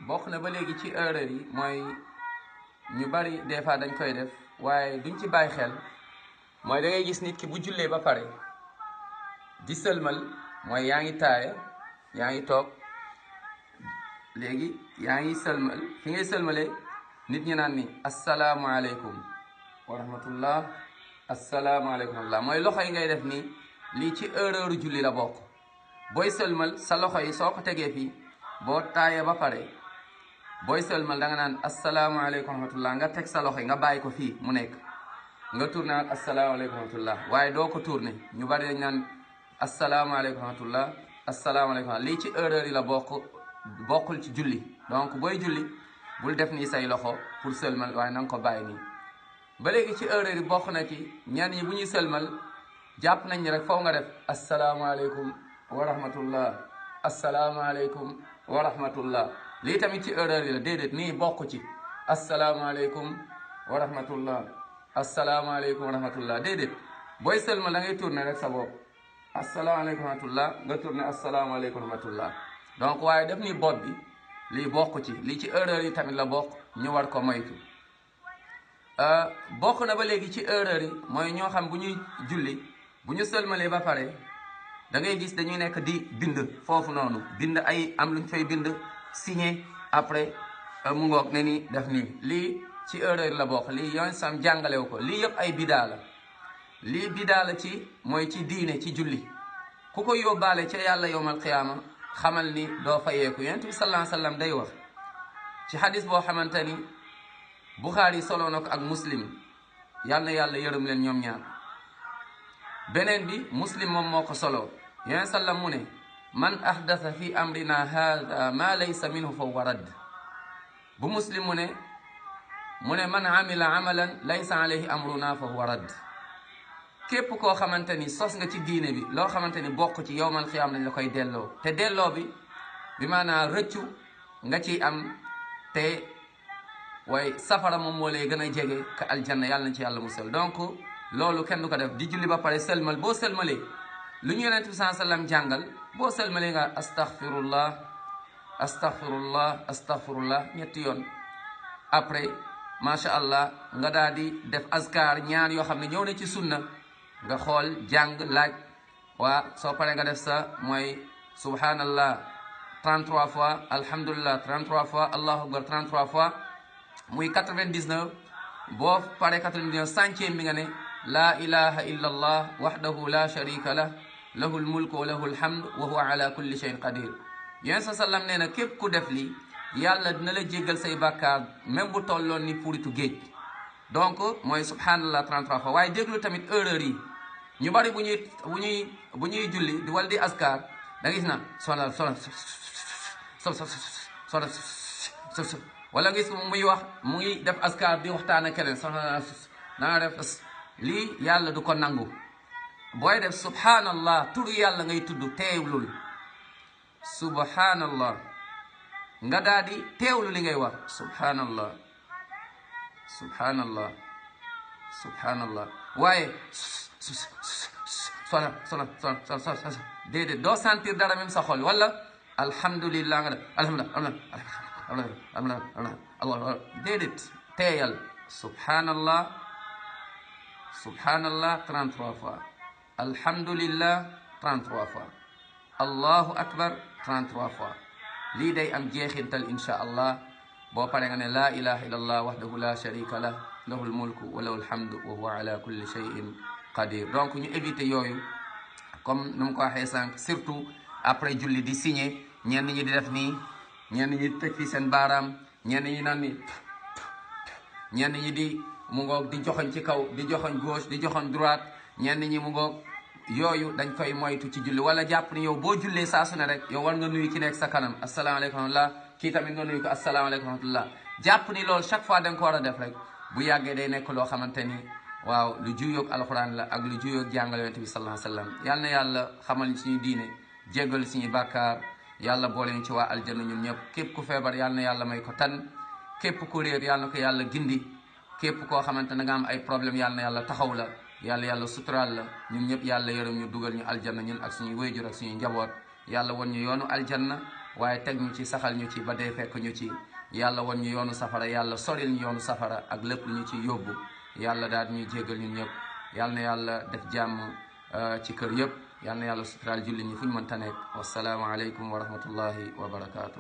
bokk na ba léegi ci erreur yi mooy ñu bari des fois dañ koy def waaye duñ ci bàyyi xel mooy da ngay gis nit ki bu jullee ba pare di sëlmal mooy yaa ngi taaya yaa ngi toog léegi yaa ngi sëlmal fi ngay sëlmalee nit ñi naan ni asalaamualeykum wa rahmatullah asalaamualeykum wa rahmatullah mooy loxo yi ngay def nii lii ci erreur julli la bokk booy sëlmal sa loxo yi soo ko tegee fii boo taayee ba pare booy sëlmal da nga naan asalaamualeykum wa rahmatullah nga teg sa loxo yi nga bàyyi ko fii mu nekk nga tourné ak asalaamualeykum wa rahmatullah waaye doo ko tourné ñu bari dañ naan asalaamualeykum wa rahmatullah asalaamualeykum lii ci erreur yi la bokkul ci julli donc booy julli bul def nii say loxo pour sëlmal waaye na nga ko bàyyi nii ba léegi ci erreur yi bokk na ci ñenn ñi bu ñuy sëlmal jàpp nañ ni rek foofu nga def asalaamualeykum wa rahmatullah asalaamualeykum wa rahmatullah lii tamit ci erreur yi la déedéet nii bokk ci asalaamualeykum wa rahmatullah asalaamualeykum wa rahmatullah déedéet booy sëlmal da ngay tourné rek sa bopp asalaamaaleykum wa rahmatullah nga tourné asalaamaaleykum wa rahmatullah donc waaye def ni bopp bi lii bokk ci lii ci erreur yi tamit la bokk ñu war ko moytu bokk na ba léegi ci erreur yi mooy ñoo xam bu ñuy julli bu ñu sëlmalee ba pare da ngay gis dañuy nekk di bind foofu noonu bind ay am luñ fay bind signé après mu ngoog ne ni def nii lii ci erreur la bokk lii yoon sam jàngalew ko lii yëpp ay bidaa la lii bidaa la ci mooy ci diine ci julli ku ko yóbbaale ca yàlla yowmal qiyaama xamal ni doo fayeeku yonent bi sallallahu alayhi wa sallam day wax ci xadis boo xamante ni Buxaari solo na ko ak Muslim yal na yàlla yërëm leen ñoom ñaar beneen bi Muslim moom moo ko solo yonent sallam mu ne man ahdasa fi amrina hada ma laysa minhu fa huwa radd bu Muslim mu ne man amila amalan laysa alayhi amruna fa huwa radd képp koo xamante ni sos nga ci diine bi loo xamante ni bokk ci yowmal xiyaam lañ la koy delloo te delloo bi maanaam rëccu nga ciy am te waaye safara moom moo lay gën a jege ka aljanna yàlla na ci yàlla musal donc loolu kenn du ko def di julli ba pare sëlmal boo sëlmalee lu ñu yonent bi sallallahu alayhi wasallam jàngal boo sëlmalee nga astaghfirullah astaghfirullah astaghfirullah ñetti yoon après macha allah nga daal di def azkar ñaar yoo xam ne ñëw na ci sunna nga xool jàng laaj waa soo paree nga def sa mooy subhanallah 33 fois alhamdulillah 33 fois allahu akbar 33 fois muy 99 boo paree 99 centième bi nga ne laa ilaha illa allah wahdahu la sharika lah lahul mulku wa lahul hamd wa huwa ala kulli shay'in qadir yéen sa sallam nee na képp ku def lii yàlla dina la jéggal say bàkkaar même bu tolloon ni puritu géej donc mooy subhanallah 33 fois waaye déglu tamit erreur yi ñu bari bu ñuy julli di wal di askar da nga gis na wala gis muy wax muy def askar di waxtaan ak keneen naa def lii yàlla du ko nangu booy def subhanallah turu yàlla ngay tudd teewlul subhanallah nga daal di teewlu li ngay wax subhanallah subhanallah subhanallah waaye sona déedéet doo sentir dara même sa xol wala alhamdulillah nga def alhamdulillah déedéet teeyal subhanallah subhanallah 33 fois alhamdulillah 33 fois allahu akbar 33 fois lii day am jeexintal insha allah boo pare nga ne laa ilaha illallah wahdahu la sharika lah lahul mulku wa lahul hamdu wa huwa ala kulli shay'in qadir donc ñu éviter yooyu comme nu mu ko waxee sànq surtout après julli di signé ñenn ñi di def nii ñenn ñi di teg fii seen baaraam ñenn ñi naan ni ñenn ñi di mu ngoog di joxoñ ci kaw di joxoñ gauche di joxoñ droite ñenn ñi mu ngoog yooyu dañ koy moytu ci julli wala jàpp ni yow boo jullee saa su ne rek yow war nga nuyu ki nekk sa kanam asalaamaaleykum wa rahmatullah kii tamit nga nuyu ko asalaamaaleykum wa rahmatullah jàpp ni loolu chaque fois da nga ko war a def rek bu yàggee day nekk loo xamante ni waaw lu juyoog alxuraan la ak lu juyoog jàngale yonent bi sallallahu alayhi wa sallam yal na yàlla xamal suñu diine jéggal suñu bàkkaar yàlla boole ñu ci waa aljanna ñun ñëpp képp ku feebar yal na yàlla may ko tan képp ku réer yal na ko yàlla gindi képp koo xamante ne nga am ay problème yal na yàlla taxaw la yàlla suturaal la ñun ñëpp yàlla yërëm ñu dugal ñu aljanna ñun ak suñuy wayjur ak suñuy njaboot yàlla won ñu yoonu aljanna waaye teg ñu ci saxal ñu ci ba dee fekk ñu ci yàlla won ñu yoonu safara yàlla soril ñu yoonu safara ak lépp lu ñu ci yóbbu yàlla daal ñuy jéggal ñun ñëpp yàlla na yàlla def jàmm ci kër yëpp yàlla na yàlla suturaal julli ñi fu ñu mënta nekk wassalaamu aleykum wa rahmatullahi wa barakaatu.